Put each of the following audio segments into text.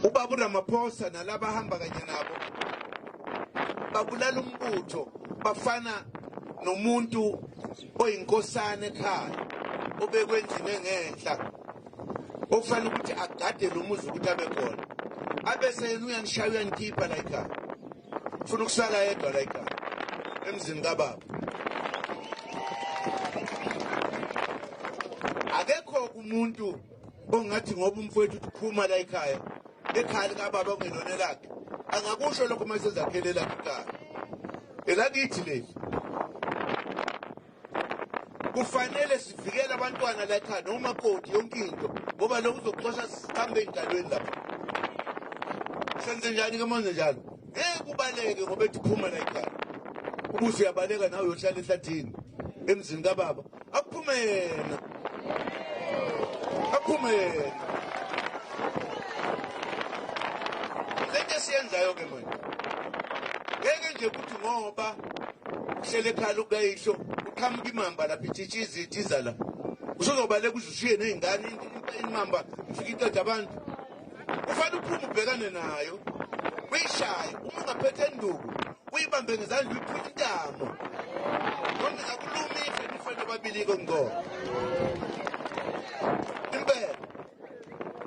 Ubaba uRamaphosa nalaba ahamba kanye nabo babulala umbutho, bafana nomuntu oyinkosana ekhaya obekwe endlini engenhla okufanele ukuthi agade lo muzi ukuthi abe khona, abese yena uyanishaya uyanikhipha la ekhaya, ufuna ukusala yedwa la ekhaya emzini kababa. Akekho umuntu ongathi ngoba umfowethu uthi phuma la ekhaya, ekhaya likababa okungelona elakhe, angakusho lokho uma sezakhele elakhe ikhaya, elakithi leli. Kufanele sivikele abantwana la ekhaya nomakoti, yonke into, ngoba lokhu uzoxosha sihambe ey'nkalweni lapha. Senze njani ke manje njalo? Ngeke ubaleke ngoba ethi phuma la ekhaya, ubuze uyabaleka nawe uyohlala ehlathini emzini kababa. Akuphume yena, akuphume yena. Lento esiyenzayo ke manje, ngeke nje ukuthi ngoba uhlele ekhaya lukayihlo uqhamuka imamba lapha itshintsha izithiza la, usuzobaleka uze ushiye ney'ngane, imamba ifike iqeda abantu. Kufanele uphume ubhekane nayo, uyishaye. Uma ungaphethe induku uyibambe ngezandla, uyiphule intamo, noma ingakuluma ife, nife nobabili kongcono impela.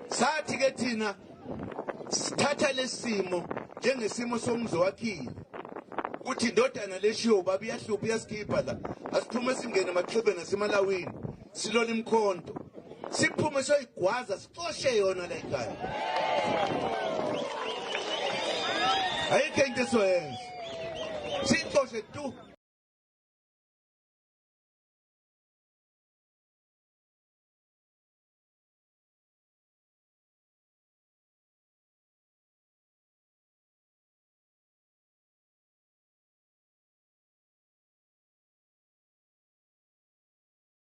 Sathi ke thina sithatha lesimo njengesimo somuzi wakhile, kuthi indodana leshiwo ubaba iyahlupha, iyasikhipha la, asiphume singene emaxhibeni nasemalawini, silole imkhonto, siphume soyigwaza, sixoshe yona la ekhaya. Ayikho into esoyenza, siyixoshe tu.